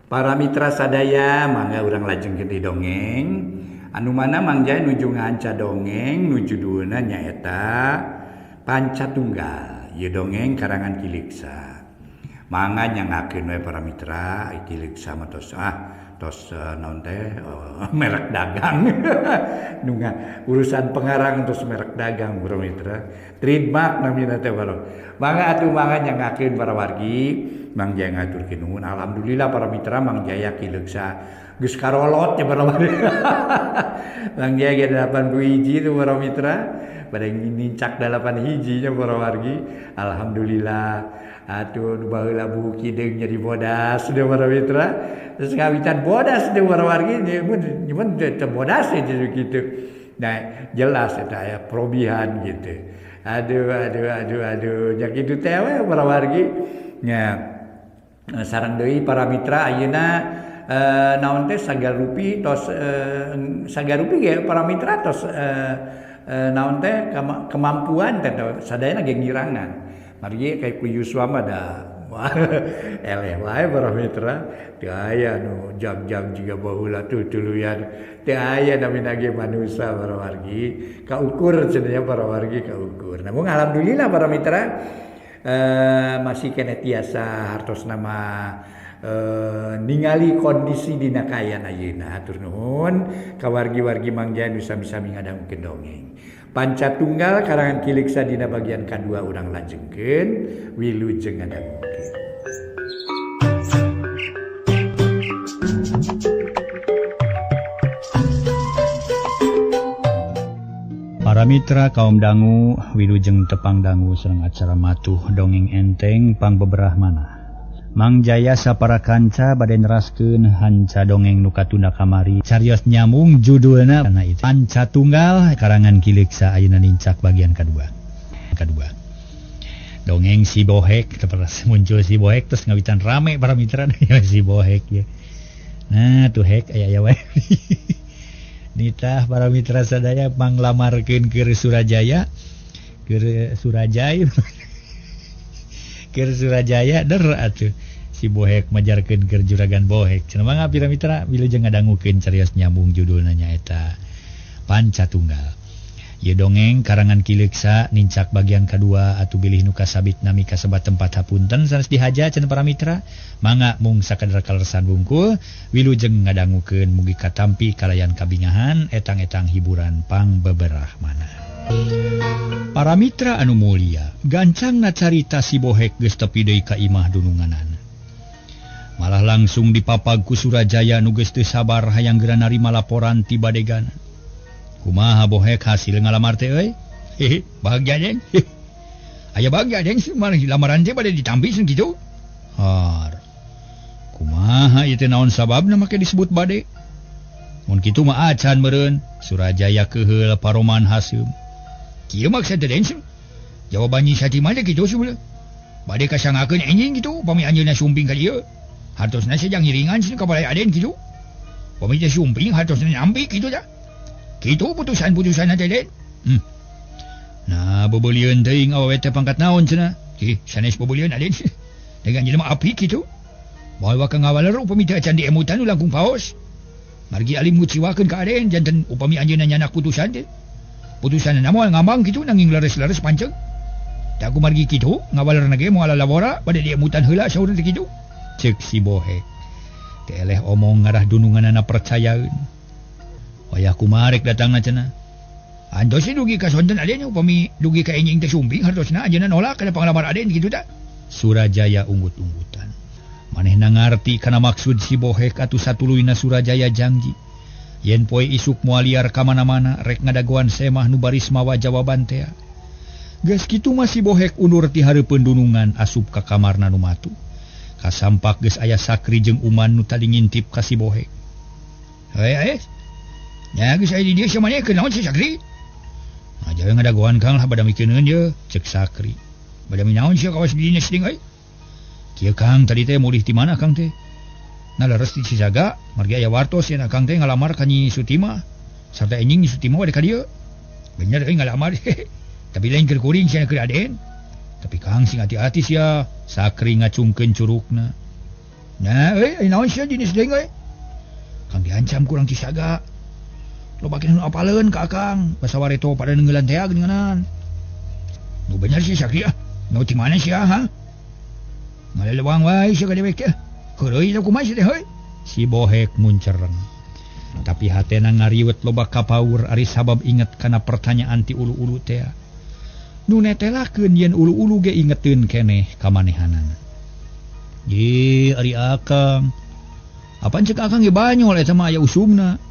Para mitra sadaya mangga urang lajengkeun di dongeng anu mana Mang Jaya nuju ngahanca dongeng nu judulna nyaeta Panca Tunggal. Ieu dongeng karangan Ki Leuksa. Mangga nyangakeun we para mitra Ki Leuksa mah tos tos naon teh merek dagang. Nu urusan pengarang tos merek dagang para mitra. Trademark namina teh para. Mangga atuh mangga nyangakeun para wargi. Mang Jaya ngaturkeun nuhun. Alhamdulillah para mitra Mang Jaya Ki Leuksa geus karolot ya para wargi. Mang Jaya ge 80 hiji tuh para mitra. Bade nincak 8 hiji nya para wargi. Alhamdulillah. Atuh nu baheula buku kideung jadi bodas teu para mitra. Terus ngawitan bodas teu para wargi nyemun teu bodas jadi kitu. Nah, jelas eta aya perobihan gitu. Aduh aduh aduh aduh nya kitu teh we para wargi. Nya sareng deui para mitra ayeuna naon teh sagarupi tos sagarupi ge para mitra tos naon teh kemampuan teh sadayana ge ngirangan. Margi kayak ku Yuswa mah da eleh wae para mitra teu aya nu jag-jag jiga baheula tutuluyan teu aya namina ge manusa para wargi kaukur cenah nya para wargi kaukur. Namun alhamdulillah para mitra masih keneh tiasa hartosna mah ningali kondisi dina kaayaan ayeuna. Hatur nuhun ka wargi-wargi Mang Jaya nu sami-sami ngadangukeun dongeng. Panca Tunggal karangan Ki Leuksa dina bagian kadua urang lajengkeun wilujeng ngadangukeun. Para mitra kaum dangu wilujeng tepang dangu sareng acara matuh dongeng enteng pangbeberah manah. Mang Jaya sapara kanca bade neraskeun hanca dongeng nu katunda kamari. Carios nyambung judulna kana itu Panca Tunggal karangan Ki Leuksa ayeuna nincak bagian kadua. Kadua. Dongeng si Bohek terus muncul si Bohek terus ngawitan rame para mitra si Bohek ya. Nah tuh hek aya aya wae. Nitah para mitra sadaya manglamarkeun keur Surajaya, keur Surajaya. Keur Surajaya der atuh si Bohek majarkeun keur juragan Bohek. Cenah mangga para mitra wilujeng ngadangukeun carios nyambung judulna nyaeta Panca Tunggal. Ieu dongeng karangan Ki Leuksa nincak bagian kadua atuh bilih nu kasabit nami kasebat tempat hapunten sanes dihaja cenah para mitra. Mangga mung sakadar kaleresan bungkul wilujeng ngadangukeun mugi katampi kalayan kabingahan etang-etang hiburan pangbeberah manah. Para mitra anu mulia, gancangna carita si Bohek geus tepi deui ka imah dununganana. Malah langsung dipapag ku Surajaya nu geus teu sabar hayang geura narima laporan ti badegana. Kumaha Bohek hasil ngalamar teh euy? Hehe, bahagia jeng. Aya bahagia jeng lamaran teh bade ditampi cenah kitu. Har. Kumaha ieu teh naon sababna make disebut bade? Mun kitu mah acan meureun. Surajaya keuheul paroman haseum. Kieu maksud teh deng. Jawaban Nyi Sati mah kitu sebelah. Bade kasangakeun enjing kitu upami anjeunna sumping ka dieu. Hartosna sejang ngiringan cenah ka balai aden kitu. Upami teh sumping hartosna nyampi kitu tah. Kitu putusan-putusanna teh den. Nah bebeulian teuing awewe teh pangkat naon cenah. Ih, sanes bebeulian aden. Dengan jelema api kitu. Moal waka ngawaler upami teh acan diemutan langkung paos. Margi alim nguciwakeun ka aden janten upami anjeunna nyanak putusan teh. Putusanna moal ngambang kitu nanging leres-leres panceg. Tah ku margi kitu ngawalerna ge moal lalawora bade diemutan heula saurna teh kitu. Ceuk si Bohek. Teh eleh omong ngarah dununganana percayaeun. Wayah kumaha rek datangna cenah. Antos dugi ka sonten aden upami dugi ka enjing teh sumping hartosna anjeunna nolak kana panglamar aden kitu tah. Surajaya unggut-unggutan. Manehna ngarti kana maksud si Bohek atuh satuluyna Surajaya janji. Yen poe isuk moal liar ka mana-mana rek ngadagoan semah nu baris mawa jawaban tea. Geus kitu mah si Bohek undur ti hareupeun dunungan asup ka kamarna nu matuh. Kasampak geus aya Sakri jeung Uman nu tadi ngintip ka si Bohek. Hei, nya geus aya di dieu sia maneh kunaon si Sakri? Nah, jawe ngadagoan Kang lah bada mikeuneun ye, ceuk Sakri. Bada minaon sia kawas di dinya seding euy? Kieu Kang tadi teh mulih ti mana Kang teh? Nah leres di Cisaga, margi aya wartos yen Akang teh ngalamar ka Nyi Sutima. Sarta enjing Nyi Sutima bade ka dieu. Bener euy ngalamar. Tapi lain keur kuring sia keur aden. Tapi Kang sing hati-hati sia. Sakri ngacungkeun curugna. Nah euy naon sia jenis deui euy? Kang diancam kurang Cisaga. Loba keneh nu apaleun ka Akang, basa wareto pada neungeulan teh geuninganan. Nu bener sih Sakri ah. Nu ti mana sia ha? Ngalelewang wae sia ka dewek teh. Heureuy teh kumaha sia teh heuy? Si Bohek muncereng. Tapi hatena ngariwet loba kapaur ari sabab inget kana pertanyaan ti ulu-ulu teh. Nu netelakeun yen ulu-ulu ge ingeteun keneh ka manehanana. Ye ari Akang. Apan cek Akang ge banyol eta mah aya usumna.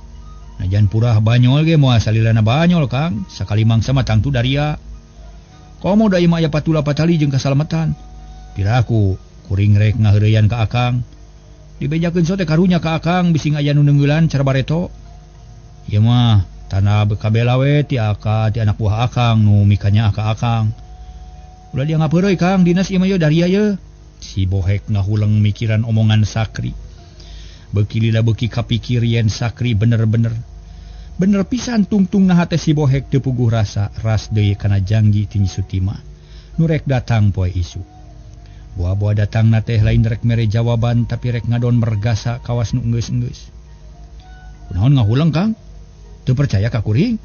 Najan purah banyol ge moal salilana banyol Kang, sakali mangsa mah tangtu daria. Komo da ieu mah aya patula patali jeung kasalametan. Piraku kuring rek ngaheureyan ka Akang. Dibejakeun sote karunya ka Akang bising aya nu neungeulan cara bareto. Ieu mah tanah kabela we ti aka ti anak buah Akang nu mikanya ka Akang. Ulah dia ngapeureuy Kang dinas ieu mah ye daria ye. Si Bohek ngahuleng mikiran omongan Sakri. Beuki lila beuki kapikir yen Sakri bener-bener. Bener pisan tungtungna hate si Bohek teu puguh rasa ras deui kana janggi ti Nyi Sutima. Nu rek datang poe isuk. Buah-buah datang na teh lain rek mere jawaban tapi rek ngadon mergasa kawas nu enggeus-enggeus. Kunaon ngahuleng Kang? Teu percaya ka kuring?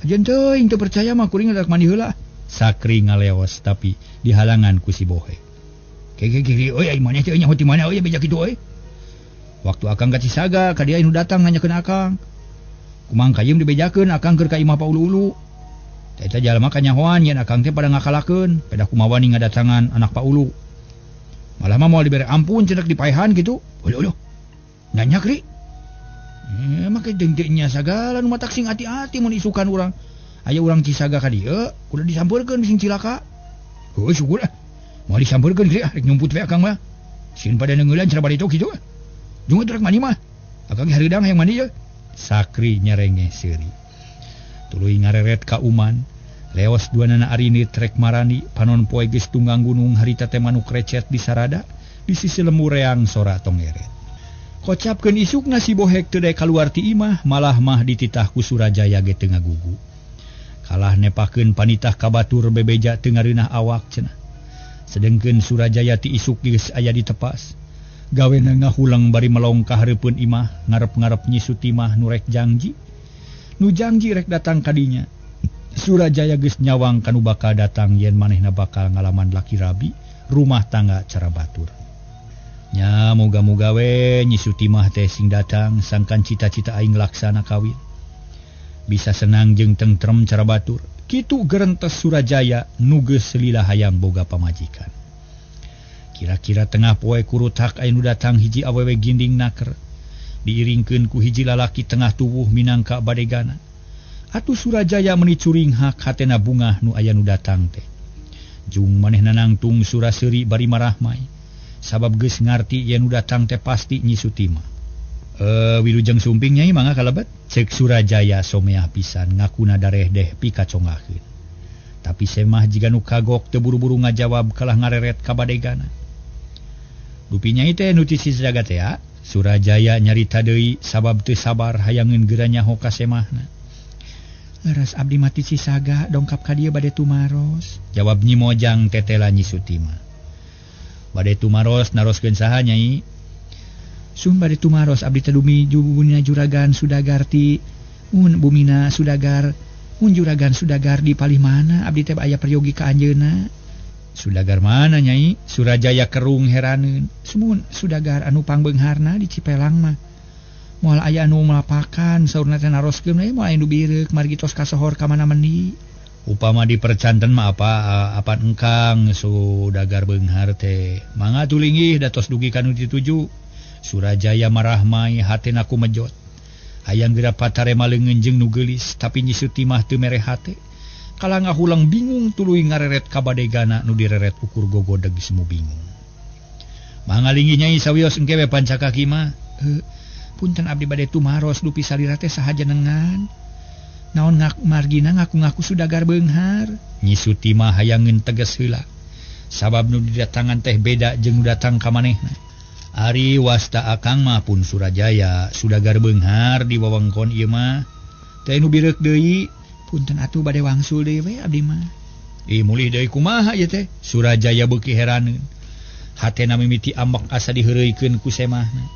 Kajeun teuing teu percaya mah kuring rek mandi heula. Sakri ngaleos tapi dihalangan ku si Bohek. Ke ke euy ai maneh teh nyaho ti mana euy beja kitu euy. Waktu Akang ka Cisaga ka dia nu datang nanyakeun Akang. Kumang kayem dibejakeun Akang keur ka imah Paulu-ulu. Eta jalma kanyahoan yen Akang teh pada ngakalakeun, pedah kumaha wani ngadatangan anak Paulu. Malah mah moal dibere ampun cenek dipaehan kitu. Uluh uluh. Nanya kri. Make dengdengnya sagala nu matak sing ati-ati mun isukan urang. Aya urang Cisaga ka dieu, kudu disampeurkeun sing cilaka. Heuh syukur ah. Moal disampeurkeun kri ah rek nyumput we Akang mah. Sieun pada neungeulan cara barito kitu. Jung rek mandi mah. Akang hareudang hayang mandi ye. Sakri nyerengeh seuri. Tuluy ngareret ka uman. Leos dua nana arinit rek marani panon poe geus tunggang gunung harita teh manuk recet di sarada di sisi lembur reang sora tongeret. Kocapkeun isukna si Bohek teu daek kaluar ti imah malah mah dititah ku Surajaya ge teu ngagugu. Kalah nepakeun panitah ka batur bebeja teu ngareunah awak cenah. Sedengkeun Surajaya ti isuk geus aya di tepas. Gawena ngahulang bari melong ka hareupeun imah ngarep-ngarep Nyi Sutimah nu rek jangji. Nu jangji rek datang ka dinya. Surajaya geus nyawang kanu bakal datang yen manehna bakal ngalaman laki rabi rumah tangga cara batur. Nya moga-moga we Nyi Sutimah teh sing datang sangkan cita-cita aing laksana kawin. Bisa senang jeung tentrem cara batur. Kitu gerentes Surajaya nu geus lila hayang boga pamajikan. Kira-kira tengah poe kurutak aya nu datang hiji awewe ginding naker. Diiringkeun ku hiji lalaki tengah tubuh minangka badegana. Atuh Surajaya meuni curinghak hatena bungah nu aya nu datang teh. Jung manehna nangtung sura seuri bari marahmai. Sabab geus ngarti yen nu datang teh pasti Nyi Sutimah. Wilujeng sumping nyai mangga kalebet. Ceuk Surajaya someah pisan ngakuna dareh deh pikacongakeun. Tapi semah jiga nu kagok teu buru-buru ngajawab kalah ngareret ka badegana. Dupi nyai teh nu ti Cisaga teh Surajaya nyarita deui sabab teu sabar hayangeun geura nyaho ka semahna. Leres abdi mati Cisaga dongkap ka dieu bade tumaros. Jawab Nyi Mojang tetela Nyi Sutimah. Bade tumaros naroskeun saha nyai? Sun bade tumaros abdi teh dumi bumina juragan Sudagar ti mun bumina Sudagar mun juragan Sudagar di palih mana abdi teh aya peryogi ka anjeunna. Sudagar mana nyai? Surajaya kerung heraneun. Sumun Sudagar anu pangbeungharna di Cipelang mah. Moal aya anu melapakan saurna teh naroskeun we moal aya nu bireuk margi tos kasohor ka mana mendi. Upama dipercanten mah apa apan engkang Sudagar beunghar teh. Mangga tulinggih da tos dugi ka nu dituju. Surajaya marahmai hatena kumejot. Hayang geura patarema leungeun jeung nu geulis tapi Nyi Sutimah teu mere hate. Kala ngahulang bingung tuluy ngareret ka badegana nu direret ukur gogodeg semu bingung. Mangga linggih nyai sawios engke we pancakaki mah. Punten abdi bade tumaros dupi salira teh saha jenengan. Naon ngak margina ngaku-ngaku Sudagar beunghar. Nyi Sutimah hayangeun tegas heula. Sabab nu didatangan teh beda jeung nu datang ka manehna. Ari wasta Akang mah pun Surajaya Sudagar beunghar di wewengkon ieu mah. Teh nu bireuk deui. Punten atuh bade wangsul deui we abdi mah. Ih mulih deui kumaha ieu teh? Surajaya beuki heraneun. Hatena mimiti ambek asa diheureuykeun ku semahna.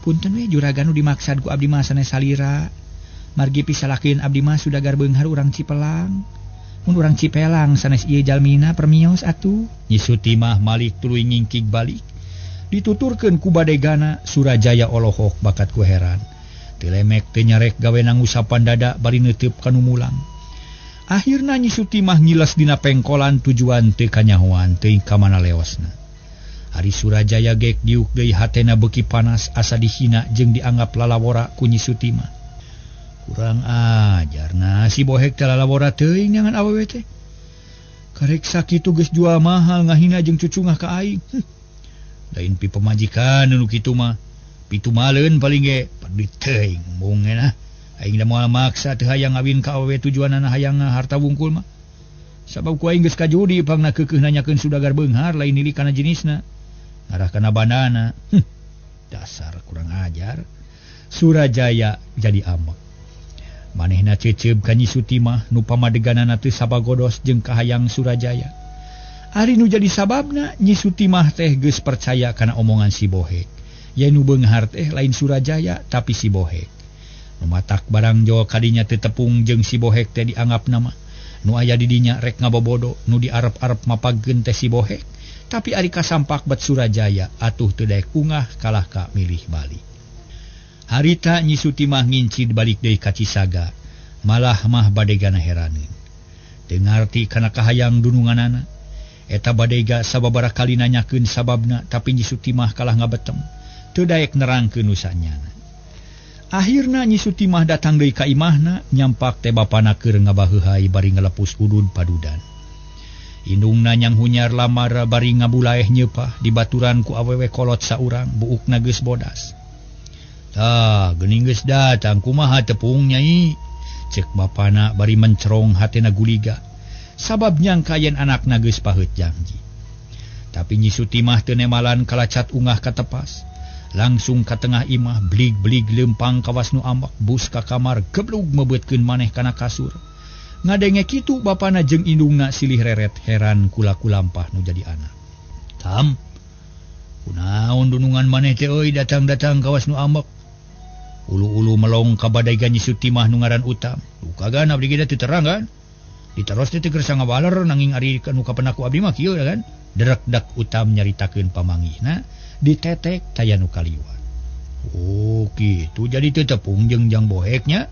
Punten we juragan nu dimaksad ku abdi mah sanes salira. Margi pisalakeun abdi mah sudagar beunghar urang Cipelang. Mun urang Cipelang sanes ieu jalmina permios atuh. Nyi Sutimah malik tuluy ngingkig balik. Dituturkeun ku badegana Surajaya olohok bakat ku heran. Teu lemek teu nyarek gawe nangusapan dada bari neuteup ka nu mulang. Akhirna Nyi Sutimah ngiles dina pengkolan tujuan teu kanyahoan teuing ka mana leosna. Ari Surajaya gek diuk deui hatena beuki panas asa dihina jeung dianggap lalawora ku Nyi Sutimah. Kurang ajarna si bohek teh lalawora teuing nyangan awewe teh. Karek sakitu geus jual mahal ngahina jeung cucungah ka aing. Lain pi pamajikan nu kitu mah. Pitu maleun paling ge padui teuing mung nah. Aing da moal maksa teu hayang ngawin ka awewe tujuanana hayang harta wungkul mah. Sabab ku aing geus kajudi pangna keukeuh nanyakeun sudagar beunghar lain nili kana jenisna. Ngarah kana bandana. Dasar kurang ajar. Surajaya jadi ambek. Manehna ceceub ka Nyi Sutimah nu pamadeganana teu sabagodos jeung kahayang Surajaya. Ari nu jadi sababna Nyi Sutimah teh geus percaya kana omongan si bohek. Yen nu beunghar teh lain Surajaya tapi si bohek. Nu matak barang jawa kadinya teu tepung jeung si bohek teh dianggap nama. Nu aya di dinya rek ngabobodo, nu diarep-arep mapagkeun teh si bohek. Tapi ari kasampak bet Surajaya atuh teu daek ungah kalah ka milih balik. Harita Nyi Sutimah ngincid balik deui ka Cisaga, malah mah badegana heraneun. Teu ngarti kana kahayang dununganana. Eta badega sababaraha kali nanyakeun sababna tapi Nyi Sutimah kalah ngabetem. Teu daek nerangkeun nu sanyana. Akhirna Nyi Sutimah datang deui ka imahna, nyampak teh bapana keur ngabaheuhai bari ngalepus udud padudan. Indungna nyang hunyar lamar bari ngabulaeh nyeupah dibaturan ku awewe kolot saurang buukna geus bodas. Tah, geuning geus datang kumaha tepung nyai? Cek bapana bari mencerong hatena guliga. Sabab nyangka yen anakna geus paheut janji. Tapi Nyi Sutimah teu nemalan kalacat ungah ka tepas. Langsung ka tengah imah blig-blig lempang kawas nu ambek bus ka kamar geblug mebeutkeun maneh kana kasur. Ngadenge kitu bapana jeung indungna silih reret heran kula-kulampah nu jadi anak. Tam, kunaon dunungan maneh teh euy datang-datang kawas nu ambek. Ulu-ulu melong ka badai Nyi Sutimah nu ngaran Utam. Duka gan abdi ge teu terang kan. Diteros teh teu kersa ngabaler nanging ari nu kapenaku abdi mah kieu kan. Derekdak Utam nyaritakeun pamanggihna ditetek taya nu kaliwat. Oh kitu jadi teu tepung jeung jang boheknya.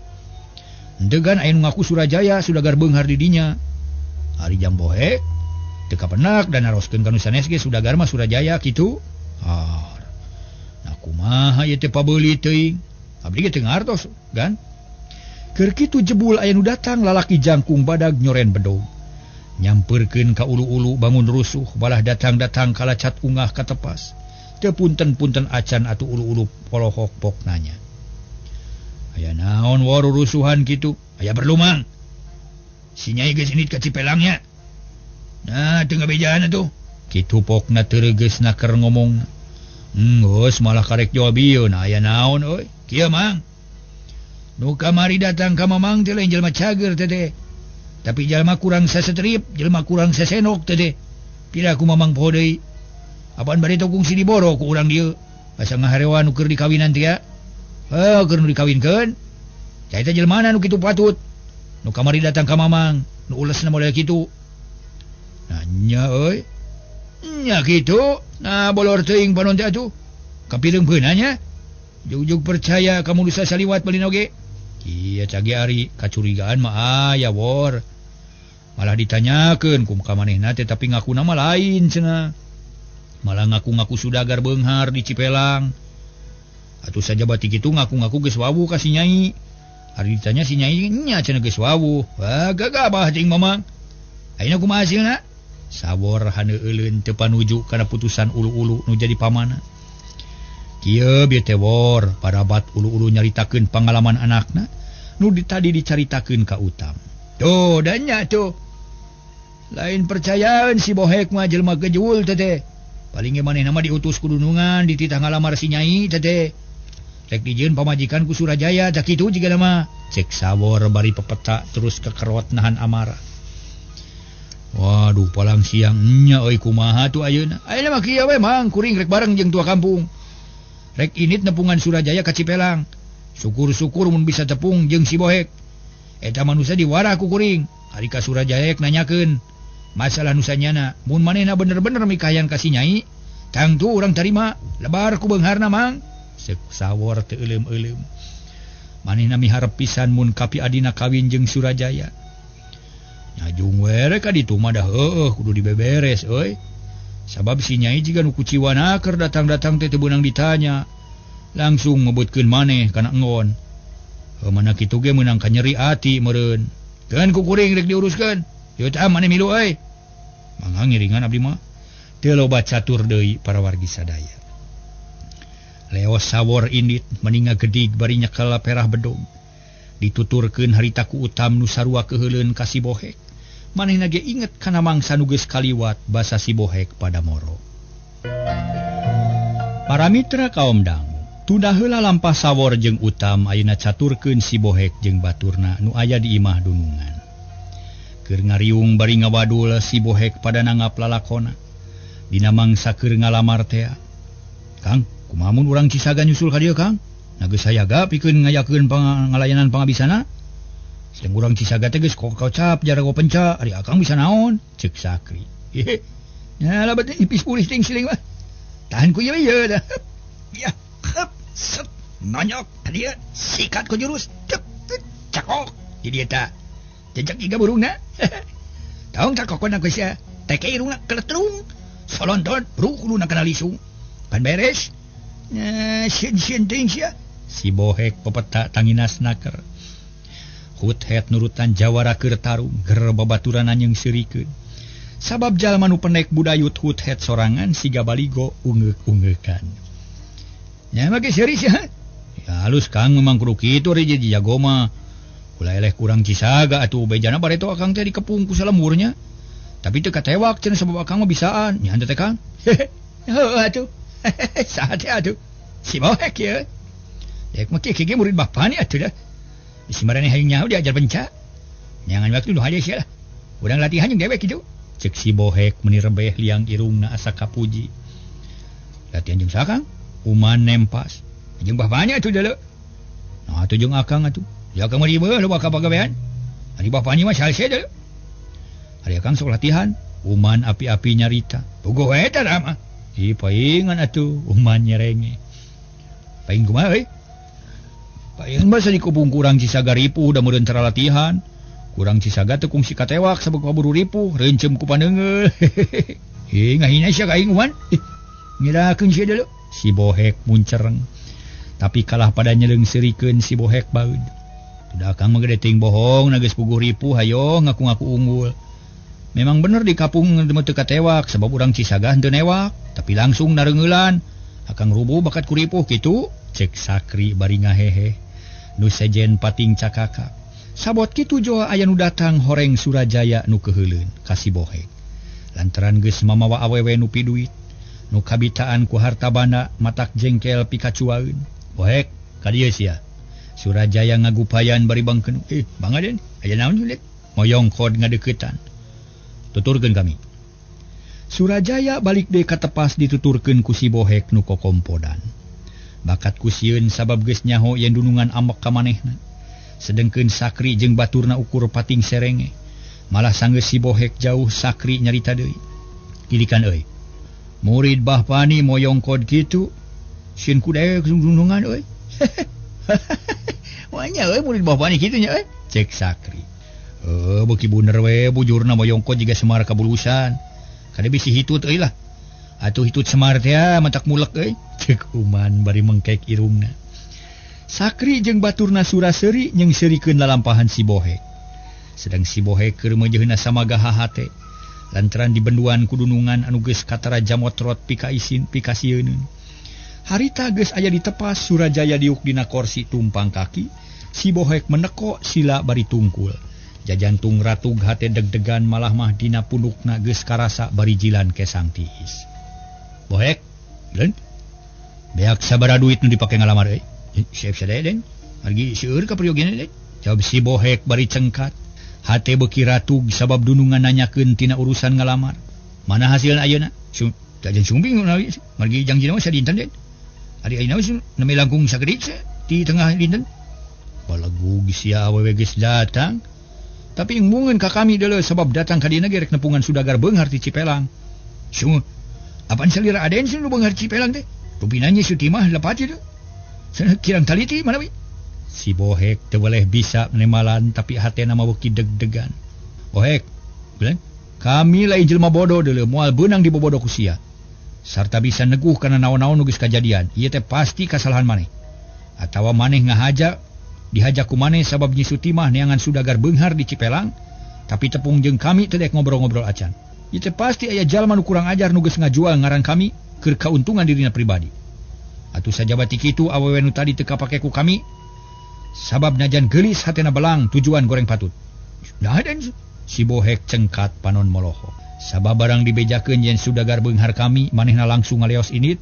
Henteu gan aya nu ngaku Surajaya sudagar beunghar di dinya. Ari jang bohek teu kapenak dan naroskeun ka nu sanes ge sudagar mah Surajaya kitu. Ah. Nah kumaha ieu teh pabeuli teuing. Abdi ge teu ngartos gan. Keur kitu jebul aya nu datang lalaki jangkung badag nyoren bedog. Nyampeurkeun ka ulu-ulu bangun rusuh balah datang-datang kalacat ungah ka tepas. Teu punten-punten acan atuh ulu-ulu polohok pok nanya. Aya naon waru rusuhan kitu? Aya berlumang. Si nyai geus indit ka Cipelangnya. Nah, teu ngabejaan atuh. Kitu pokna teu regeusna keur ngomong. Geus malah karek jawab ieu. Nah, aya naon euy? Kieu mang. Nu kamari datang ka mamang teh lain jelema cager teh teh. Tapi jelema kurang sasetrip, jelema kurang sasenok teh teh. Pira ku mamang poho deui. Apaan bari tokung si diboro ku urang dieu. Asa ngaharewa nu keur dikawinan teh ya. Heuh, keur nu dikawinkeun. Cai teh jelema nu kitu patut. Nu kamari datang ka mamang, nu ulesna model kitu. Nah nya euy. Nya kitu. Nah bolor teuing panon teh atuh. Kapileung beunah nya. Jug-jug percaya kamu bisa saliwat beli oge. Iya cage ari kacurigaan mah aya wor. Malah ditanyakeun ku ka manehna teh tapi ngaku nama lain cenah. Malah ngaku-ngaku sudagar beunghar di Cipelang. Atuh saja batik itu ngaku-ngaku geus wawuh ka si nyai. Ari ditanya si nyai nya cenah geus wawuh. Wah gagabah ting mamang. Ayeuna kumaha hasilna? Sawor haneueuleun teu panuju kana putusan ulu-ulu nu jadi pamana. Kieu bieu teh wor, parabat ulu-ulu nyaritakeun pangalaman anakna nu tadi dicaritakeun ka Utam. Tuh dan nya tuh. Lain percayaan si bohek mah jelema gejul teh teh. Paling ge manehna mah diutus ku dunungan dititah ngalamar si nyai teh teh. Rek dijieun pamajikan ku Surajaya tah kitu jiga mah. Cek sawor bari pepeta terus kekerot nahan amarah. Waduh palang siang nya euy kumaha tuh ayeuna. Ayeuna mah kieu we Mang, kuring rek bareng jeung tua kampung. Rek init nepungan Surajaya ka Cipelang. Syukur-syukur mun bisa tepung jeung si Bohek. Eta manusia diwarah ku kuring. Ari ka Surajaya rek nanyakeun masalah nu sanyana. Mun manehna bener-bener mikayan ka si Nyai, tangtu urang tarima, lebar ku beungharna Mang. Seuk sawor teu euleum-euleum. Manehna miharep pisan mun kapi adina kawin jeung Surajaya. Nyajung we rek ka ditu mah dah heueuh kudu dibeberes euy. Sabab si Nyai jiga nu kuciwana keur datang-datang teh teu beunang ditanya. Langsung ngebutkeun maneh kana enggon. Heuh mana kitu ge meunang kanyeri ati meureun. Keun ku kuring rek diuruskeun. Yeuh tah maneh milu euy. Mangga ngiringan abdi mah. Teu loba catur deui para wargi sadaya. Leos sawor indit meninga gedig bari nyekel perah bedog. Dituturkeun harita ku Utam nu sarua keuheuleun ka si Bohek. Manehna ge inget kana mangsa nu geus kaliwat basa si Bohek pada moro. Para mitra kaum dangu, tunda heula lampah sawor jeung Utam ayeuna caturkeun si Bohek jeung baturna nu aya di imah dunungan. Keur ngariung bari ngawadul si Bohek pada nanggap lalakona. Dina mangsa keur ngalamar tea. Kang, kumaha mun urang Cisaga nyusul ka dieu Kang? Na geus sayaga pikeun ngayakeun pangalayanan pangabisana. Sedeng urang Cisaga teh geus kocap jarago penca, ari akang bisa naon? Ceuk Sakri. Hehe. Nya labat ipis pulih ting siling mah. Tahan ku ieu ieu dah. Ya, hep, set, nonyok ka dieu, sikat ku jurus, cek, cakok. Di dieu ta. Jejak iga burungna. Taung cakokon ku sia. Teke irungna keletrung. Solonton rukuluna kana lisung. Pan beres. Sieun-sieun teuing sia. Si Bohek pepeta tanginas naker. Huthet nurutan jawara keur tarung ger babaturan anjeung seurikeun. Sabab jalma nu penek budayut huthet sorangan siga baligo ungeuk-ungeukan. Nya mah ge seuri sia. Ya halus Kang memang kudu kitu ari jadi jago mah. Ulah eleh kurang Cisaga atuh bejana bareto akang teh dikepung ku salemurnya. Tapi teu katewak cenah sabab akang mah bisaan. Nya teh Kang. Heuh atuh. Saha teh atuh? Si Bohek ieu. Dek mah kieu ge murid bapa ni atuh dah. Bisi maraneh hayang nyaho diajar penca. Nyangan waktu nu hade sia lah. Urang latihan jeung dewek kitu. Ceuk si Bohek meuni rebeh liang irungna asa kapuji. Latihan jeung saha Kang? Uman nempas. Jeung bapanya atuh deuleu. Nah atuh jeung akang atuh. Ya akang mah ribeuh loba ka pagawean. Ari bapanya mah salse deuleu. Ari akang sok latihan. Uman api-api nyarita. Puguh we eta mah. Ih paingan atuh uman nyerenge. Paing kumaha euy? Paingan basa dikubung kurang Cisaga ripuh da meureun cara latihan. Kurang Cisaga teh kungsi katewak sabab kaburu ripuh reuncem ku paneunggeul. Heh ngahina sia ka aing uman. Ih ngirakeun sia deuleu. Si Bohek muncereng. Tapi kalah pada nyeleung seurikeun si Bohek baeud. Udah akang mah gede teuing bohong na geus puguh ripuh hayo ngaku-ngaku unggul. Memang bener di kapung teu katewak sebab urang Cisaga henteu newak, tapi langsung nareungeulan. Akang rubuh bakat ku ripuh kitu, ceuk Sakri bari ngahehe. Nu sejen pating cakaka. Sabot kitu joa aya nu datang horeng Surajaya nu keuheuleun ka si Bohek. Lantaran geus mamawa awewe nu piduit, nu kabitaan ku harta banda matak jengkel pikacuaeun. Bohek, ka dieu sia. Surajaya ngagupayan bari bangkeun. Bang Aden, aya naon julit? Moyongkod ngadeuketan. Tuturkeun kami. Surajaya balik deui ka tepas dituturkeun ku si Bohek nu kokompodan. Bakat ku sieun sabab geus nyaho yen dunungan ambek ka manehna. Sedengkeun Sakri jeung baturna ukur pating serenge. Malah sanggeus si Bohek jauh Sakri nyarita deui. Kilikan euy. Murid Bah Pani moyongkod kitu. Sieun ku daek dunungan euy. Wanya euy murid Bah Pani kitu nya euy. Cek Sakri. Beuki bener we bujurna moyongkod jiga Semar kabulusan. Kade bisi hitut euy lah. Atuh hitut Semar teh matak mulek euy. Cek Uman bari mengkek irungna. Sakri jeung baturna Suraseuri nyeungseurikeun lalampahan si Bohek. Sedang si Bohek keur meujeunna samaga hahate. Lantaran dibenduan ku dunungan anu geus katara jamotrot pikaisin pikasieuneun. Harita geus aya di tepas Surajaya diuk dina korsi tumpang kaki. Si Bohek meneko sila bari tungkul. Jajantung ratug hate deg-degan malah mah dina pundukna geus karasa bari jilan kesang tiis. Bohek, Len. Beak sabaraha duit nu dipake ngalamar euy? Siap sadaya Den. Margi seueur ka priyogina Den. Jawab si Bohek bari cengkat. Hate beuki ratug sabab dunungan nanyakeun tina urusan ngalamar. Mana hasilna ayeuna? Tajan sumbing nawi margi jangjina mah sadinten den. Ari ayeuna mah nami langkung sakedik di tengah dinten. Balegug sia awewe geus datang. Tapi embungeun ka kami deuleu sabab datang ka dieuna ge rek nepungan sudagar beunghar ti Cipelang. Sungguh apaan salira aden sun nu beunghar Cipelang teh? Rupina Nyi Sutimah lepat ieu. Kirang taliti mana we? Si Bohek teu weleh bisa nemalan tapi hatena mah beuki deg-degan. Bohek, bilang, kami lain jelema bodoh deuleu moal beunang dibobodo ku sia. Sarta bisa neguh kana naon-naon nu geus kajadian. Ieu teh pasti kasalahan maneh. Atawa maneh ngahaja dihaja ku maneh sabab Nyi Sutimah neangan sudagar beunghar di Cipelang, tapi tepung jeung kami teu daek ngobrol-ngobrol acan. Ieu teh pasti aya jalma nu kurang ajar nu geus ngajual ngaran kami keur kauntungan dirina pribadi. Atuh sajabati kitu awewe nu tadi teu kapake ku kami sabab najan geulis hatena belang tujuan goreng patut. Nah dan si Bohek cengkat panon moloho. Sabab barang dibejakeun yen sudagar beunghar kami manehna langsung ngaleos init,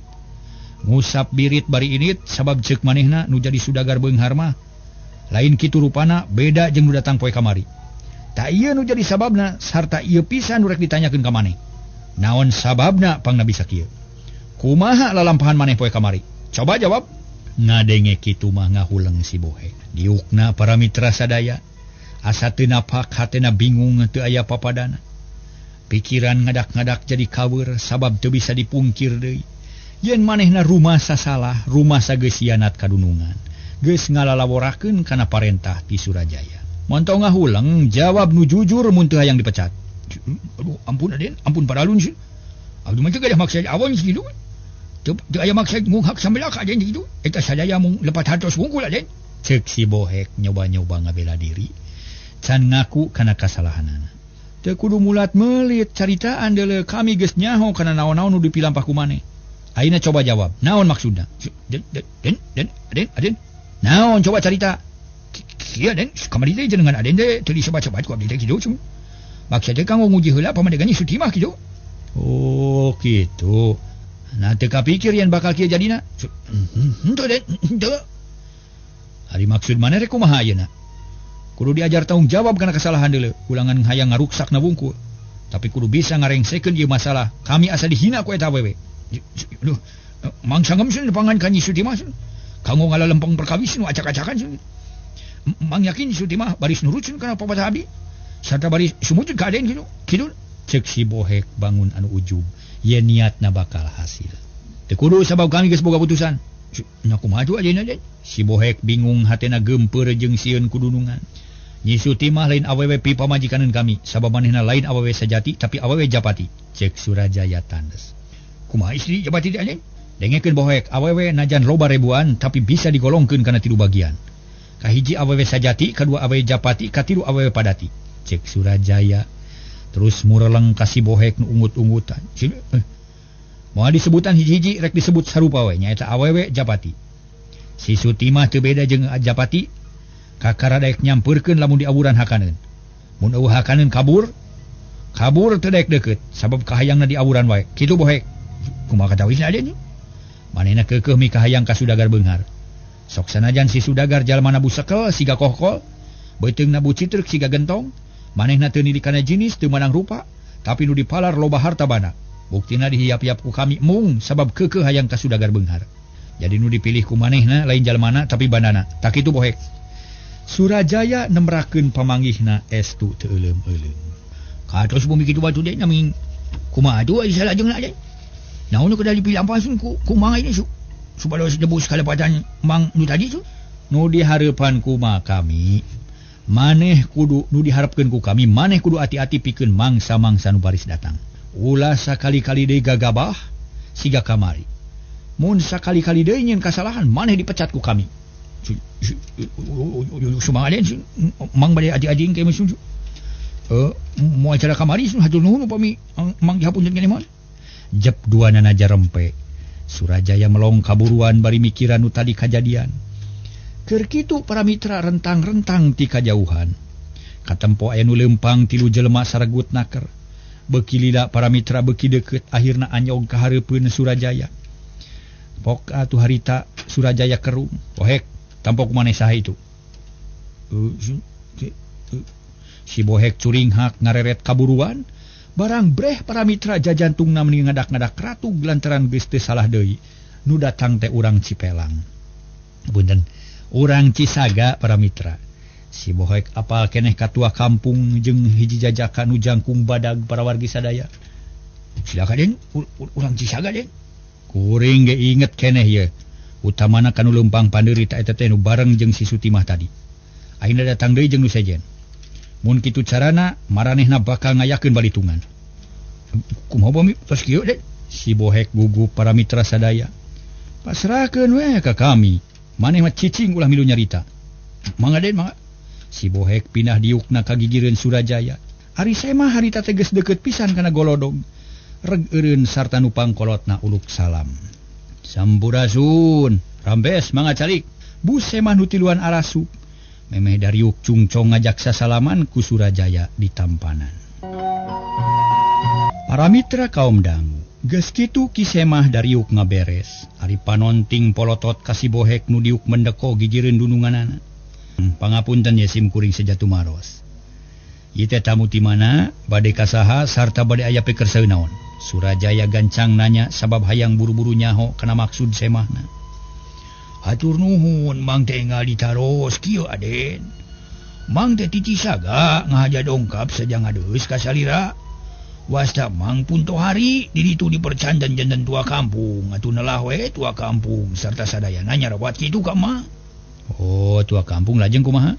ngusap birit bari init sabab ceuk manehna nu jadi sudagar beunghar mah lain kitu rupana beda jeung nu datang poe kamari. Tak ieu nu jadi sababna sarta ieu pisan nu rek ditanyakeun ka maneh. Naon sababna pangna bisa kieu? Kumaha lalampahan maneh poe kamari? Coba jawab. Ngadenge kitu mah ngahuleng si Bohek. Diukna para mitra sadaya. Asa teu napak hatena bingung teu aya papadana. Pikiran ngadak-ngadak jadi kaweur sabab teu bisa dipungkir deui. Yen manehna rumasa salah, rumasa geus hianat kadunungan. Geus ngalalaworakeun kana parentah ti Surajaya. Montong ngahuleng jawab nu jujur mun teu hayang dipecat. Aduh, ampun aden, ampun paralun sih. Abdi mah teu gadah maksud awon kitu. Teu aya maksud ngunghak sambelak aden kitu. Eta sadaya mung lepat hartos wungkul aden. Ceuk si Bohek nyoba-nyoba ngabela diri. Can ngaku kana kasalahanana. Teu kudu mulat meulit caritaan deuleu kami geus nyaho kana naon-naon nu dipilampah ku maneh. Ayeuna coba jawab, naon maksudna? Den den den aden aden. Naon coba carita? Kieu den, kamari teh jenengan aden teh teu disebat-sebat ku abdi teh kitu. Maksud teh kanggo nguji heula pamadegan Nyi Sutimah kitu. Oh, kitu. Nah teu kapikir yen bakal kieu jadina. Henteu den, henteu. Ari maksud maneh rek kumaha ayeuna? Kudu diajar tanggung jawab kana kesalahan deuleu, ulangan hayang ngaruksakna wungkul. Tapi kudu bisa ngarengsekeun ieu masalah. Kami asa dihina ku eta awewe. Aduh, mangsa ngemsun depangan ka Nyi Sutimah. Kanggo ngalalempeng perkawis nu acak-acakan. Mang yakin Nyi Sutimah baris nurutun kana papatah abdi. Sarta baris sumujud ka aden kitu. Kitu ceuk si Bohek bangun anu ujub. Yen niatna bakal hasil. Teu kudu sabab kami geus boga putusan. Nya kumaha tuh ayeuna deui? Si Bohek bingung hatena geumpeur jeung sieun kudunungan. Nyi Sutimah lain awewe pi pamajikaneun kami, sabab manehna lain awewe sajati tapi awewe japati. Ceuk Surajaya tandes. Kumaha istri japati teh anjeun? Dengekeun Bohek, awewe najan loba ribuan tapi bisa digolongkeun kana tilu bagian. Kahiji awewe sajati, kadua awewe japati, katilu awewe padati. Ceuk Surajaya terus mureleng ka si Bohek nu ungut-ungutan. Moal disebutan hiji-hiji rek disebut sarupa we nyaeta awewe japati. Si Sutimah teu beda jeung japati. Kakara daek nyampeurkeun lamun diawuran hakaneun. Mun eueuh hakaneun kabur, kabur teu daek deukeut sabab kahayangna diawuran wae. Kitu Bohek. Kumaha katawisna aden? Manehna keukeuh mikahayang ka sudagar beunghar. Sok sanajan si sudagar jalmana busekel siga kohkol, beuteungna bucitreuk siga gentong, manehna teu nilik kana jinis teu manang rupa, tapi nu dipalar loba harta bana. Buktina dihiap-hiap ku kami mung sabab keukeuh hayang ka sudagar beunghar. Jadi nu dipilih ku manehna lain jalmana tapi bandana. Tak kitu Bohek. Surajaya nemrakeun pamanggihna estu teu euleum-euleum. Katos bumi kitu batu deui nami kumaha atuh salajengna deui. Naon nu kedah dipilampasun ku kumaha ini supados debus kalepatan mang nu tadi tu. Nu dihareupan kumaha kami maneh kudu nu diharapkeun ku kami maneh kudu ati-ati pikeun mangsa-mangsa nu baris datang. Ulah sakali-kali deui gagabah siga kamari. Mun sakali-kali deui nyeun kasalahan maneh dipecat ku kami. Sumangat den mang bade aji-aji engke mah moal cara kamari hatur nuhun upami mang dihapunten keneh mah. Jep dua nana jarempe. Surajaya melong kaburuan bari mikiran nu tadi kajadian. Keur kitu para mitra rentang-rentang ti kajauhan. Katempo aya nu leumpang tilu jelema saregut naker. Beuki lila para mitra beuki deukeut akhirna anyog ka hareupeun Surajaya. Pok atuh harita Surajaya kerung. Bohek, tampok maneh saha itu? Si Bohek curinghak ngareret kaburuan, barang breh para mitra jajantungna meni ngadak-ngadak ratug lantaran geus teu salah deui. Nu datang teh urang Cipelang. Punten, urang Cisaga para mitra. Si Bohek apal keneh katua kampung jeung hiji jajaka nu jangkung badag para wargi sadaya. Silakan den, urang Cisaga den. Kuring ge inget keneh ye. Utamana kanu leumpang pandeurita eta teh nu bareng jeung si Sutimah tadi. Ayeuna datang deui jeung nu sejen. Mun kitu carana maranehna bakal ngayakeun balitungan. Kumaha bami tos kieu den? Si Bohek gugup para mitra sadaya. Pasrahkeun we ka kami. Maneh mah cicing ulah milu nyarita. Mangga den, mangga. Si Bohek pindah diukna ka gigireun Surajaya. Ari semah harita teh geus deukeut pisan kana golodog. Reg eureun sarta nu pangkolotna uluk salam. Sampurasun, rambes mangga calik. Bu semah nu tiluan arasup. Memeh dariuk cungcong ngajak sasalaman ku Surajaya di tampanan. Para mitra kaum dangu, geus kitu Ki Semah dariuk ngaberes. Ari panonting polotot ka si Bohek nu diuk mendeko gigireun dununganana. Pangapunten ye sim kuring seja tumaros. Ieu teh tamu ti mana, bade kasaha sarta bade aya pikerseun naon. Surajaya gancang nanya sabab hayang buru-buru nyaho kana maksud semahna. Hatur nuhun mang teh enggal ditaros kieu Aden. Mang teh ti Cisaga ngahaja dongkap saja ngadeus ka salira. Wasta mang pun tohari di ditu dipercandan jantan tua kampung atuh nelah we tua kampung sarta sadayana nyarawat kitu ka mang. Oh, tua kampung lajeng kumaha?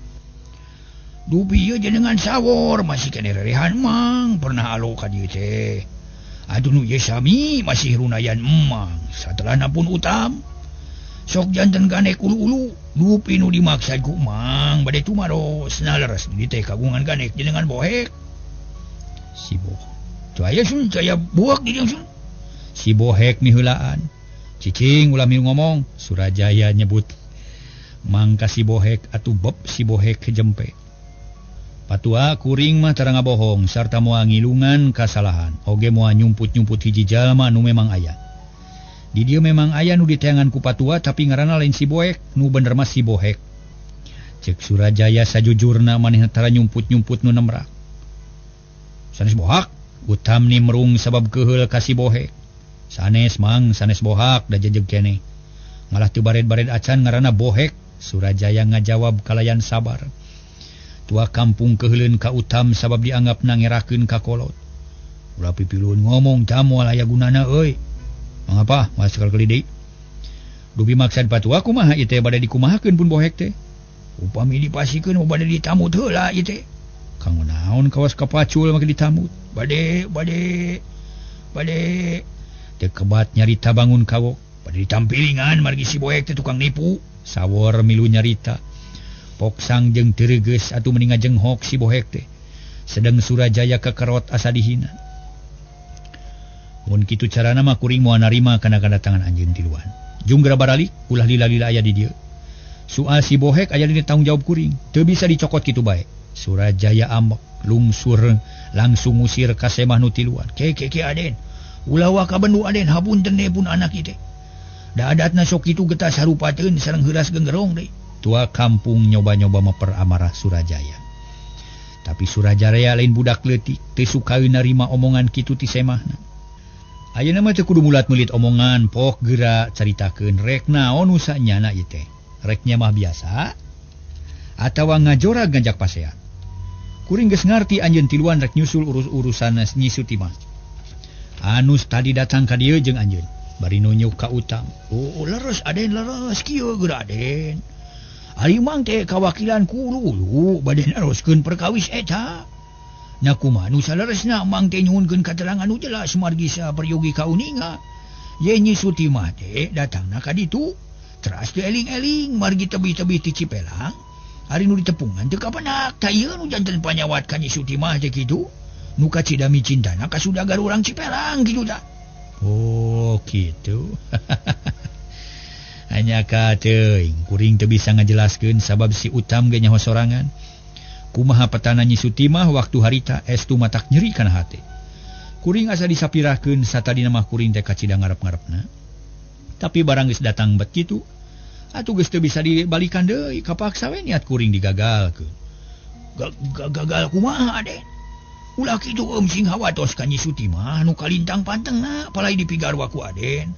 Dupi ieu jenengan sawor masih keneh rerehan mang pernah alo ka dieu teh. Aduh nu ieu sami masih runayan emang satelahna pun utam. Sok janten ganek ulu-ulu dupi nu dimaksad ku mang bade tumaros nah leres di teh kagungan ganek jenengan Bohek. Si Bohek saya sun saya buak di dieu sun. Si Bohek miheulaan. Cicing ulah milu ngomong. Surajaya nyebut mangka si Bohek atuh beb si Bohek jempe. Patua kuring mah tara ngabohong sarta moal ngilungan kasalahan oge moal nyumput-nyumput hiji jalma nu memang aya. Di dieu memang aya nu diteangan ku patua tapi ngaranna lain si Bohek, nu bener mah si Bohek. Cek Surajaya sajujurna manehna tara nyumput-nyumput nu nemrak. Sanes bohak, utam nimrung sabab keuheul ka si Bohek. Sanes mang, sanes bohak da jejeg keneh. Malah teu bared-bared acan ngaranna Bohek. Surajaya ngajawab kalayan sabar. Tua kampung keuheuleun ka utam sabab dianggap nangerakeun ka kolot. Ulah pipiluhun ngomong ta moal aya gunana euy. Mangapa moal sakali deui. Dupi maksad patua kumaha ieu teh bade dikumahakeun pun Bohek teh. Upami dipasikeun bade ditamut heula ieu teh. Kanggo naon kawas kapacul make ditamut. Bade bade bade teu kebat nyarita bangun kawok. Bade ditampilingan margi si Bohek teh tukang nipu. Sawor milu nyarita. Poksang jeung teuregeus atuh meni ngajenghok si Bohek teh. Sedeng Surajaya kekerot asa dihina. Mun kitu carana mah kuring moal narima kana kadatangan anjeun tiluan. Jung geura baralik ulah lila-lila aya di dieu. Soal si Bohek aya dina tanggung jawab kuring, teu bisa dicokot kitu bae. Surajaya ambek, lungsur langsung ngusir ka semah nu tiluan. Ke ke ke Aden, ulah waka bendu Aden, hapunten deui pun anak ieu teh. Da adatna sok kitu getas harupateun sareng heuras genggerong deui. Tua kampung nyoba-nyoba memperamarah Surajaya. Tapi Surajaya lain budak leutik, teu sukaeun narima omongan kitu ti semahna. Ayeuna mah teu kudu mulat-mulit omongan, pok geura caritakeun rek naon nu sanyana ieu teh. Reknya mah biasa atawa ngajorag ngajak pasean. Kuring geus ngarti anjeun tiluan rek nyusul urus-urusan Nyi Sutimah. Anus tadi datang ka dieu jeung anjeun, bari nunjuk ka utam. Oh, leres Aden, leres kieu geura Aden. Ari mang teh kawakilan ku ulu-ulu bade naroskeun perkawis eta. Nya kumaha nu saleresna mang teh nyuhunkeun katerangan nu jelas margi saperyogi kauninga. Ye Nyi Sutimah teh datangna ka ditu teras teu eling-eling margi tebih-tebih ti Cipelang. Ari nu ditepungan teu kapenak tah ieu nu janten panyawat ka Nyi Sutimah teh kitu. Nu kacida micintana ka sudagar urang Cipelang kitu tah. Oh kitu. Hanya ka teuing kuring teu bisa ngajelaskeun sabab si utam ge nyaho sorangan. Kumaha petana Nyi Sutimah waktu harita estu matak nyeri kana hate. Kuring asa disapirahkeun satadina mah kuring teh kacida ngarep-ngarepna. Tapi barang geus datang bet kitu, atuh geus teu bisa dibalikan deui, kapaksa we niat kuring digagalkeun. Gagal kumaha Aden? Ulah kitu sing hawatos ka Nyi Sutimah nu kalintang pantengna palai dipigarwa ku Aden.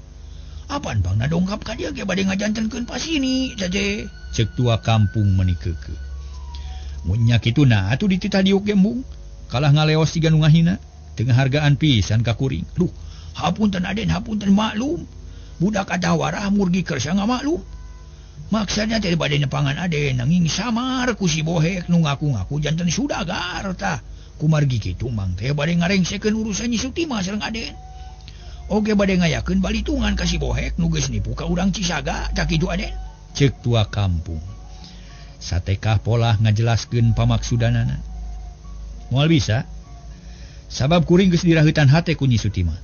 Apan pangna dongkap ka dieu ge bade ngajantenkeun pasini saje. Ceuk tua kampung meuni keukeuh. Mun nya kitu na atuh dititah diuk ge embung. Kalah ngaleos siga nu ngahina, teu ngahargaan pisan ka kuring. Duh, hapunten Aden, hapunten maklum. Budak adawarah murgi kersa ngamaklum. Maksudnya teh bade nepangan Aden nanging samar ku si Bohek nu ngaku-ngaku janten sudagar tah. Kumargi kitu mang teh bade ngarengsekeun urusan Nyi Sutimah sareng Aden. Oge bade ngayakeun balitungan ka si Bohek nu geus nipu ka urang Cisaga tah kitu Aden. Ceuk tua kampung. Satekah polah ngajelaskeun pamaksudanana. Moal bisa. Sabab kuring geus diraheutan hate ku Nyi Sutimah.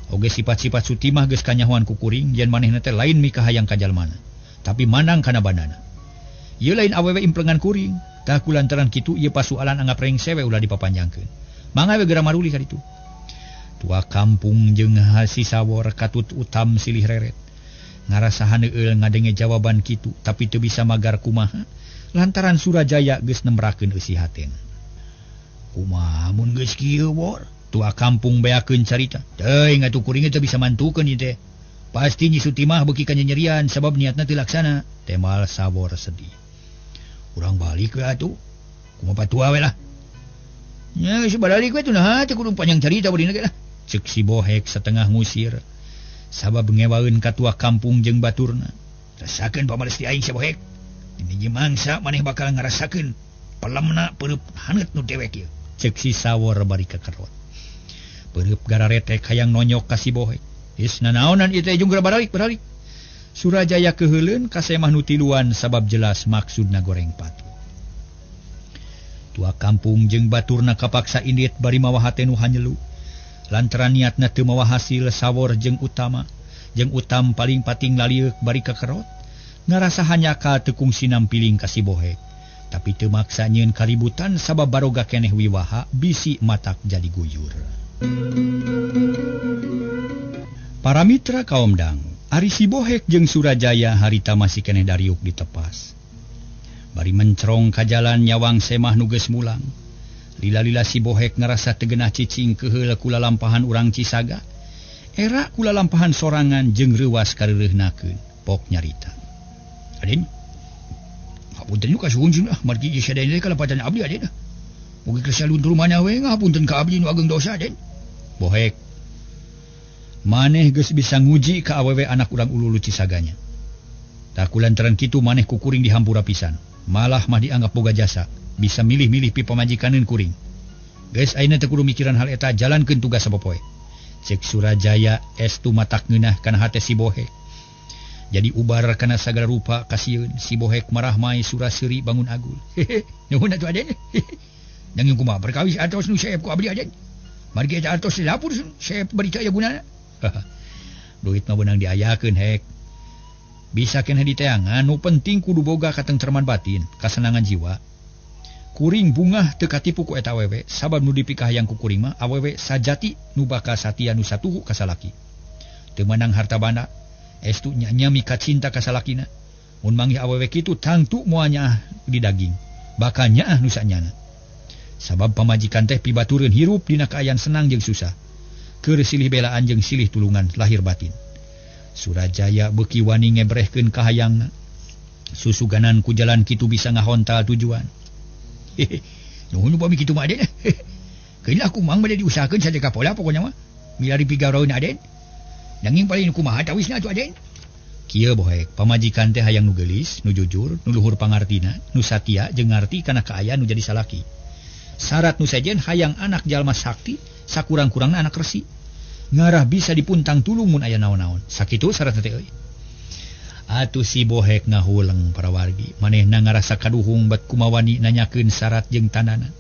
Oge sifat-sifat Sutimah geus kanyahoan ku kuring yen manehna teh lain mikahayang ka jalmana, tapi manang kana bandana. Ieu lain awewe implengan kuring. Tah ku lantaran kitu ieu pasualan anggap rengse we ulah dipapanjangkeun. Mangga we geura maruli ka ditu. Tua kampung jeung si Sawor katut utam silih reret. Ngarasa haneueul ngadenge jawaban kitu, tapi teu bisa magar kumaha lantaran Surajaya geus nembrakeun eusi hatena. Kumaha mun geus kieu Wor? Tua kampung beakeun carita. Teuing atuh kuring teu bisa mantukeun ieu teh. Pasti Nyi Sutimah beuki kanyanyerian sabab niatna teu laksana. Temal Sawor sedih. Urang balik we atuh. Kumaha patua we lah. Nya geus balik we tuh nah teu kudu panjang carita badina ge lah. Ceuk si Bohek setengah ngusir sabab ngewaeun ka tua kampung jeung baturna. Rasakeun pamales di aing si Bohek. Ini mangsa maneh bakal ngarasakeun pelemna peureub haneut nu dewek ieu. Ceuk si Sawor bari kakerot. Peureub gararetek hayang nonyok ka si Bohek. Geus nanaonan ieu teh jeung geura baralik baralik. Surajaya keuheuleun ka semah nu tiluan sabab jelas maksudna goreng patut. Tua kampung jeung baturna kapaksa indit bari mawa hate nu hanyelu. Lantaran niatna teu mawa hasil Sawor jeung utama, jeung utam paling pating lalieuk bari kakerot. Ngarasa hanyaka teu kungsi nampiling ka si Bohek. Tapi teu maksa nyieun kaributan sabab baroga keneh wiwaha bisi matak jadi guyur. Para mitra kaum dang, ari si Bohek jeung Surajaya harita masih keneh dariuk ditepas. Bari mencerong ka jalan nyawang semah nu geus mulang. Lila-lila si Bohek ngarasa teu geunah cicing keuheul ku lalampahan urang Cisaga. Era ku lalampahan sorangan jeung reuwas kareureuhnakeun, pok nyarita. Aden, hapunten nu kasuhun ah, margi ieu sadaya teh kalepatan abdi Aden. Mugi kersa luntur mana we ngapunten ka abdi nu ageng dosa Aden. Bohek, maneh geus bisa nguji ka awewe anak urang ulu-ulu Cisaganya. Tah ku lantaran kitu maneh ku kuring dihampura pisan. Malah mah dianggap boga jasa, bisa milih-milih pi pamajikaneun kuring. Geus ayeuna teu kudu mikiran hal eta, jalankeun tugas sapopoe. Ceuk Surajaya estu matak ngeunah kana hate si Bohek. Jadi ubar kana sagala rupa kasieun si Bohek marah mai sura seuri bangun agul. Hehe, nuhun atuh Aden. Nanging kumaha perkawis atos nu seep ku abdi Aden. Margi eta atos lapur seep bari teu aya gunana. Duit mah beunang diayakeun hek. Bisa keneh diteangan, nu penting kudu boga katengtreman batin, kasenangan jiwa. Kuring bungah teu katipu ku eta awewe, sabab nu dipikahayang ku kuring mah awewe sajati nu bakal satia nu satuhu ka salaki. Teu manang harta banda, estu nya mika cinta ka salakina. Mun manggih awewe kitu tangtu moal nyaah di daging, bakal nyaah nu sanyana. Sabab pamajikan teh pibatureun hirup dina kaayaan senang jeung susah. Keur silih belaan jeung silih tulungan lahir batin. Surajaya beuki wani ngebrehkeun kahayangna. Susuganan ku jalan kitu bisa ngahontal tujuan. Hehe, nuhun upami kitu mah Aden. Keun lah kumang bade diusahakeun saja ka pola pokona mah. Milari pigaraweun Aden. Nanging paling kumaha tawisna atuh Aden. Kieu Bohek, pamajikan teh hayang nu geulis, nu jujur, nu luhur pangartina, nu satia jeung ngarti kana kaayaan nu jadi salaki. Syarat nu sejen hayang anak jalma sakti, sakurang-kurangna anak resi. Ngarah bisa dipuntang tulung mun aya naon-naon. Sakitu syaratna teh euy. Atuh si Bohek ngahuleng para wargi. Manehna ngarasa kaduhung bat kumawani nanyakeun syarat jeung tandana.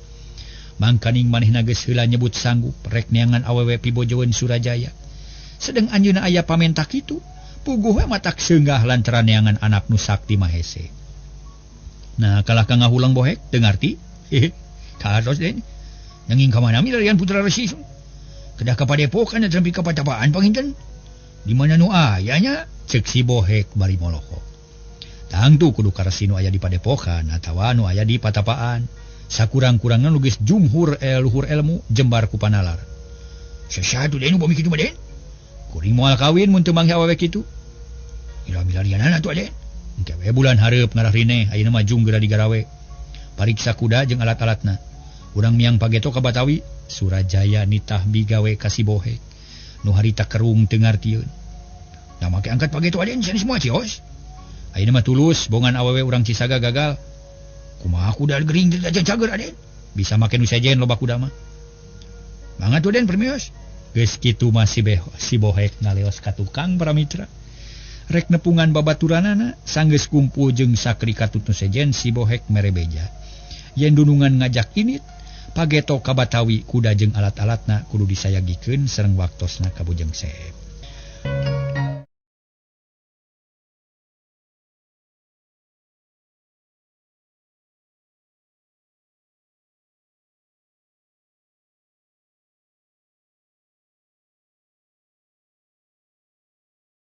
Mangkaning manehna geus heula nyebut sanggup rek neangan awewe pibojoeun Surajaya. Sedeng anjeunna aya pamenta kitu, puguh we matak seunggah lantaran neangan anak nu sakti mahese. Nah, kalah ka ngahuleng Bohek teu ngarti. Hehe. Taros den. Nanging ka mana milarian putra resi? Kedah ka padepokan sampai ka patapaan panginten. Di mana nu aya nya? Ceuk si Bohek bari molohok. Tangtu kudu ka resi nu aya di padepokan atawa nu aya di patapaan. Sakurang-kurangna nu geus jumhur luhur ilmu jembar ku panalar. Sasadu Den upami kitu mah Den. Kuring moal kawin mun teu manggih awewe kitu. Ira milarianana atuh Den. Engke we bulan hareup ngarah rineh ayeuna mah jung geura digarawe. Pariksa kuda jeung alat-alatna. Urang miang pageto ka Batawi, Surajaya nitah migawe ka si Bohek. Nu harita kerung teu ngartieun. Da make angkat pageto Aden sanes moal cios. Ayeuna mah tulus bongan awewe urang Cisaga gagal. Kumaha kuda gering teh aja cager Aden. Bisa make nu sejen loba kuda mah. Mangga tuh Den permios. Geus kitu mah si Bohek ngaleos ka tukang para mitra. Rek nepungan babaturanana sanggeus kumpul jeung sakri katut nu sejen si Bohek mere beja. Yen dunungan ngajak init pageto ka Batawi kuda jeung alat-alatna kudu disayagikeun sareng waktosna ka Bujeng Seep.